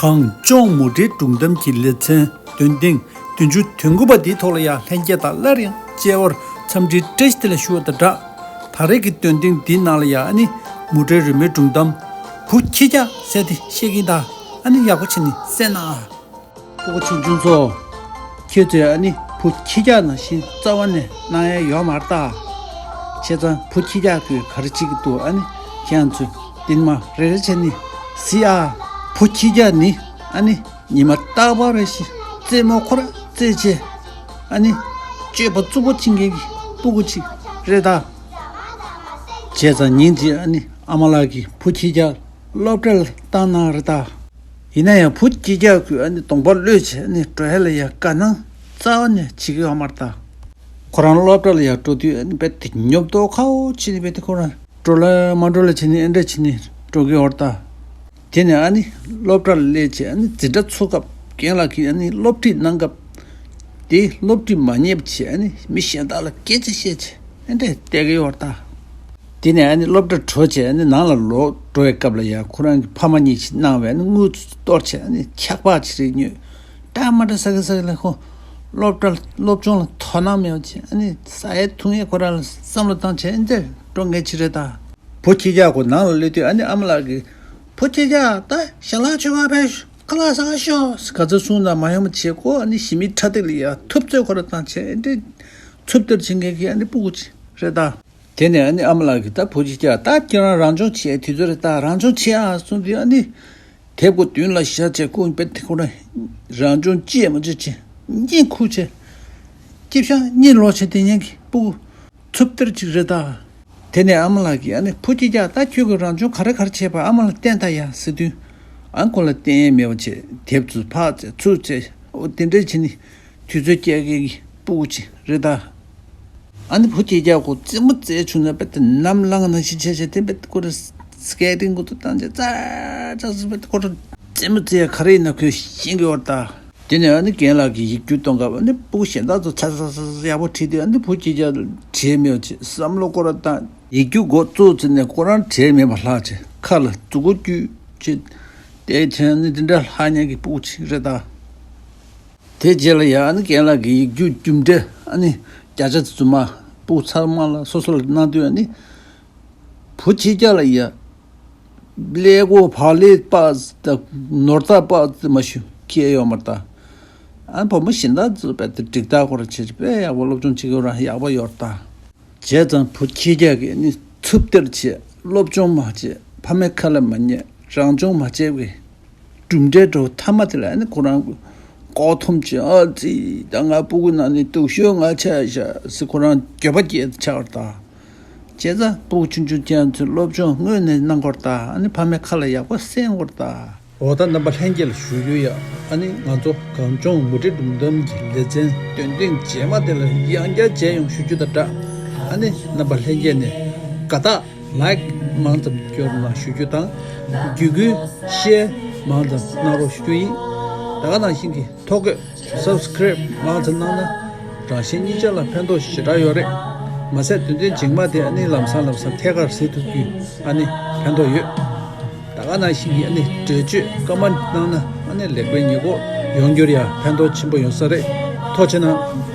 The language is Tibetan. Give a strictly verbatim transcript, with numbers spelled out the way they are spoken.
གངས་ལྗོངས་མུ་འབྲེལ་སྒྲུང་གཏམ་གྱི་ལེ་ཚན་འདོན་ཐེངས་བདུན་ཅུ་དོན་དགུ་པ་འདིའི་ཐོག་ལ་ཡང་ལྷན་རྒྱས་དང་སླར་ཡང་མཇལ་བར་འཚམས་འདྲིའི་བཀྲ་ཤིས་བདེ་ལེགས་ཞུ་བ་དང་སྦྲགས། ད་རེས་ཀྱི་འདོན་ཐེངས་འདིའི་ནང་ལ་ཡང་ཨ་ནི་མུ་འབྲེལ་རི་མོའི་སྒྲུང་གཏམ་བུ་ཁྱི་རྒྱག་ཟེར་དེ་བཤད་ཀྱིན་གདའ། ཨ་ནི་ཡག་པོ་བྱས་ནས་གསན་ན། སྤུ་གུ་ཆུང་ཆུང་ཚོ། ཁྱེད་ཚོས་ཨ་ནི་བུ་ཁྱི་རྒྱག་ནང་བཞིན་རྩ་བ་ནས་གནང་ཡ་ཡོད་མ་རེད་ད། བྱས་ཙང་བུ་ཁྱི་རྒྱག་གིས་ག་རེ་བྱེད་ཀྱི་འདུག་ཨ་ནི་ཁྱེད་རང་ཚོས་འདི་ནས་མར་རེ་རེ་བྱས་ནས་གཟིགས་ཨ། བུ་ཁྱི་རྒྱག་ནི་ཨ་ནི་ཉི་མ་རྟག་པར་རེ་བཞིན་རྩེད་མོ་ཁོ་ར་རྩེད་བྱས། ཨ་ནི་སྤྱོད་པ་རྩུབ་པོ་བྱེད་མཁན་གྱི་སྤུ་གུ་ཅིག་རེད་ད། བྱས་ཙང་ཉིན་གཅིག་ཨ་ནི་ཨ་མ་ལགས་ཀྱིས་བུ་ཁྱི་རྒྱག་སློབ་གྲྭ་ལ་བཏང་གནང་རེད་ད། ཡིན་ན་ཡང་བུ་ཁྱི་རྒྱག་གིས་ཨ་ནི་གདོང་པ་གློད་བྱས་ཨ་ནི་འགྲོ་ཡ་ལ་ཡ་དགའ་སྣང་རྩ་བ་ནས་བྱེད་ཀྱི་ཡོད་མ་རེད་ད། ཁོ་རང་སློབ་གྲྭ་ལ་ཡ་འགྲོ་དུས་ཨ་ནི་རྦད་དེ་ཉོབ་ཏོ་ཁ་བོ་བྱས་ནས་རྦད་དེ་ཁོ་རང་འགྲོ་ལ་མ་འགྲོ་ལ་བྱས་ནས་ཨེ་འདྲ་བྱས་ནས་འགྲོ་གི་ཡོད་རེད་ད། དེ་ནས་ཨ་ནི་སློབ་གྲྭ་ལ་སླེབས་བྱས་ཨ་ནི་འཛིན་གྲྭ་ཚུགས་སྐབས་རྒན་ལགས་ཀྱིས་ཨ་ནི་སློབ་ཁྲིད་གནང་སྐབས། དེ་སློབ་ཁྲིད་མ་ཉན་པ་བྱས་ཨ་ནི་མི་གཞན་དག་ལ་སྐད་ཆ་བཤད་བྱས་ཨེ་འདྲས་བསྡད་ཀྱི་ཡོད་རེད་ད། དེ་ནས་ཨ་ནི་སློབ་གྲྭ་གྲོལ་བྱས་ཨ་ནི་ནང་ལ་ལོག་འགྲོ་བའི་སྐབས་ལ་ཡང་ཁོ་རང་གི་ཕ་མ་གཉིས་ཀྱིས་གནང་བའི་ཨ་ནི་དངུལ་གཏོར་བྱས་ཨ་ནི་ཆག་པ་ཅིག་རེ་ཉོས། འདྲ་མ་འདྲ་ཟ་གི་ཟ་གི་ལ་ཁོ་སློབ་གྲྭ་སློབ་སྦྱོང་ལ་དོ་སྣང་མེད་པ་བྱས་ཨ་ནི་ཟ་ཡས་འཐུང་ཡས་ཁོ་རང་ལ་བསམ་བློ་བཏང་བྱས་ཨེ་འདྲས་འགྲོ་མཁན་ཅིག་རེད་ད། བུ་ཁྱི་རྒྱག་ཁོ་ནང་ལ་སླེབས་དུས་ཨ་ནི་ཨ་མ་ལགས་ཀྱིས། བུ་ཁྱི་རྒྱག་ད་ཞལ་ལག་མཆོད་ག་ཕེབས་ཤོག་ཁ་ལག་ཟ་ག་ཤོག་ག་ཚོད་གསུངས་ན་མ་ཡོང་བ་བྱེད་ཁོ་ཨ་ནི་ཞི་མིའི་ཁྲ་ཐིག་ལ་ཡ་ཐུབ་ཚོད་ཁོ་ར་བཏང་བྱས་ཨེ་འདྲས་འཚུབ་ལྟར་བྱེད་མཁན་གྱི་ཨ་ནི་སྤུ་གུ་ཅིག་རེད་ད། དེ་ནས་ཨ་ནི་ཨ་མ་ལགས་ཀྱིས་ད་བུ་ཁྱི་རྒྱག་ད་ཁྱེད་རང་རང་སྦྱོང་བྱེད་དུས་ཚོད་རེད་ད། རང་སྦྱོང་བྱེད་ཨ་གསུངས་དུས་ཨ་ནི་དེབ་ཀོ་མདུན་ལ་བཞག་བྱས་ཁོ་རྦད་དེ་ཁོ་རང་རང་སྦྱོང་ཅི་ཡང་མ་བྱེད་བྱས་གཉིད་ཁུག་བྱས། སྐྱིད་ཤག་གཉིད་ལོག་བྱས་དེ་ཉན་གྱི་སྤུ་གུ་འཚུབ་ལྟར་ཅིག་རེད་ད། དེ་ནས་ཨ་མ་ལགས་ཀྱིས་ཨ་ནི་བུ་ཁྱི་རྒྱག་ད་ཁྱོད་ཀྱིས་རང་སྦྱོང་ག་རེ་ག་རེ་བྱས་པ་ཨ་མ་ལ་བསྟན་ད་ཡ་ཟེར་དུས། ཨ་ཁོ་ལ་བསྟན་ཡས་མེད་པ་བྱས་དེབ་ཚུར་ཕར་བཙལ་ཚུར་བཙལ་འོ་དེ་འདྲས་བྱས་ནས་དུས་ཚོད་སྐྱེལ་མཁན་གྱི་སྤུ་གུ་ཅིག་རེད་ད། ཨ་ནི་བུ་ཁྱི་རྒྱག་ཁོ་རྩེད་མོ་རྩེ་བྱུང་ན་དཔེ་དེ་ནམ་ལངས་ནང་བཞིན་བྱས་བྱས་དེ་དཔེ་ཁོ་ར་སི་ཀེ་ཊིང་ཁོ་ཚོ་བཏང་བྱས་ཙག་ཙག་ཙག་དཔེ་ཁོ་ར་རྩེད་མོ་རྩེ་ཡ་ག་རེ་ཡིན་ན་ཁོས་ཤེས་ཀྱི་ཡོད་རེད་ད། དེ་ནས་ཨ་ནི་རྒན་ལགས་ཀྱིས་ཡིག་རྒྱུགས་གཏོང་སྐབས་ཨ་ནི་སྤུ་གུ་གཞན་དག་ཚོ་ཚ་ཚ་ཚ་ཚ་ཡག་པོ་བྲིས་དུས་ཨ་ནི་བུ་ཁྱི་རྒྱག་བྲིས་མེད་པ་བྱས་བསམ་བློ་སྐོར་བཏང་ཡིག་རྒྱུགས་འགོ་བཙུགས་ཚེ་ནས་ཁོ་རང་བྲིས་མེད་པ་ལྷག་བྱས་ཁ་ལ་མཛུ་གུ་དཀྲུགས་བྱས་བསྡད་བྱས་ཨ་ནི་འདི་འདྲ་ལྷག་མཁན་གྱི་སྤུ་གུ་ཅིག་རེད་ད། དེ་རྗེས་ལ་ཡང་ཨ་ནི་རྒན་ལགས་ཀྱིས་ཡིག་རྒྱུགས་རྒྱུ་འབྲས་ཨ་ནི་བརྒྱ་ཆ་རྫུན་མ་སྤུ་གུ་ཚང་མ་ལ་སོ་སོ་ལ་གནང་དུས་ཨ་ནི། བུ་ཁྱི་རྒྱག་ལ་ཡ། ཀླད་ཀོར་བག་ལེབ་པགས་ཙམ་དང་ནོར་རྟགས་པགས་ཙམ་མ་གཏོགས་ཁྱེར་ཡོད་མ་རེད་ད། ཨ་བུ་མོ་གཞན་དག་ཚོ་དཔེ་དེ་འགྲིག་རྟགས་སྐོར་བྱེད་ཀྱི་དཔེ་ཡག་པོ་སློབ་སྦྱོང་བྱེད་ཀྱི་རང་ཡག་པོ་ཡོད་རེད་ད། བྱས་ཙང་བུ་ཁྱི་རྒྱག་གིས་ནི་འཚུབ་ལྟར་བྱས་སློབ་སྦྱོང་མ་བྱས་ཕ་མའི་ཁ་ལ་མ་ཉན་རང་སྦྱོང་མ་བྱས་པའི་གྲུབ་འབྲས་འདྲ་བོ་མཐའ་མ་དེ་ལ་ནི་ཁོ་རང་ལྐོག་འཐོམ་བྱས་ཨ་ཙི་ད་ང་སྤུ་གུ་ནང་ནས་སྡུག་ཤོས་ང་ཆགས་ཤག་ཟེར་ཁོ་རང་འགྱོད་པ་སྐྱེས་ཆགས་པ་དང་། བྱས་ཙང་སྤུ་གུ་ཆུང་ཆུང་ཁྱེད་རང་ཚོས་སློབ་སྦྱོང་དངོས་གནས་གནང་དགོས་རེད་ད། ཨ་ནི་ཕ་མའི་ཁ་ལ་ཡག་པོ་གསན་དགོས་རེད་ད། འོ་ད་རྣམ་པ་ལྷན་རྒྱས་ལ་ཞུ་རྒྱུ་ཡ། ཨ་ནི་ང་ཚོ་གངས་ལྗོངས་མུ་འབྲེལ་སྒྲུང་གཏམ་གྱི་ལེ་ཚན་འདོན་ཐེངས་རྗེས་མ་དེ་ལ་ཡང་བསྐྱར་མཇལ་ཡོང་ཞུ་རྒྱུ་དང་སྦྲགས། ཨ་ནི་རྣམ་པ་ལྷན་རྒྱས་ནས་དགའ་རྟགས། ལའིཀ་མང་ཙམ་སྐྱོར་གནང་ཞུ་རྒྱུ་དང་། བརྒྱུད་སྐུལ་ཤེར་མང་ཙམ་གནང་རོགས་ཞུ་རྒྱུ་ཡིན། ད་ག་ནང་བཞིན་གྱི་ཐོ་འགོད་སབ་སི་ཀེ་རེབ་མང་ཙམ་གནང་ན་རང་གཞན་གཉིས་ཆ་ལ་ཕན་ཐོགས་ཞེ་དྲག་ཡོད་རེད། མ་ཟད་དོན་ཚན་རྗེས་མ་དེ་ཨ་ནི་ལམ་སང་ལམ་སང་ཐད་ཀར་གཟིགས་ཐུབ་རྒྱུའི་ཨ་ནི་ཕན་ཐོགས་ཡོད། ད་ག་ནང་བཞིན་གྱི་ཨ་ནི་འགྲེལ་བརྗོད་ཀོ་མེན་ཊི་གནང་ན་ཨ་ནི་ལེགས་སྤེལ་ཉེས་འགོག་ཡོང་རྒྱུར་ཡང་ཕན་ཐོགས་ཆེན་པོ་ཡོང་ས་རེད། ཐུགས་རྗེ་གནང་།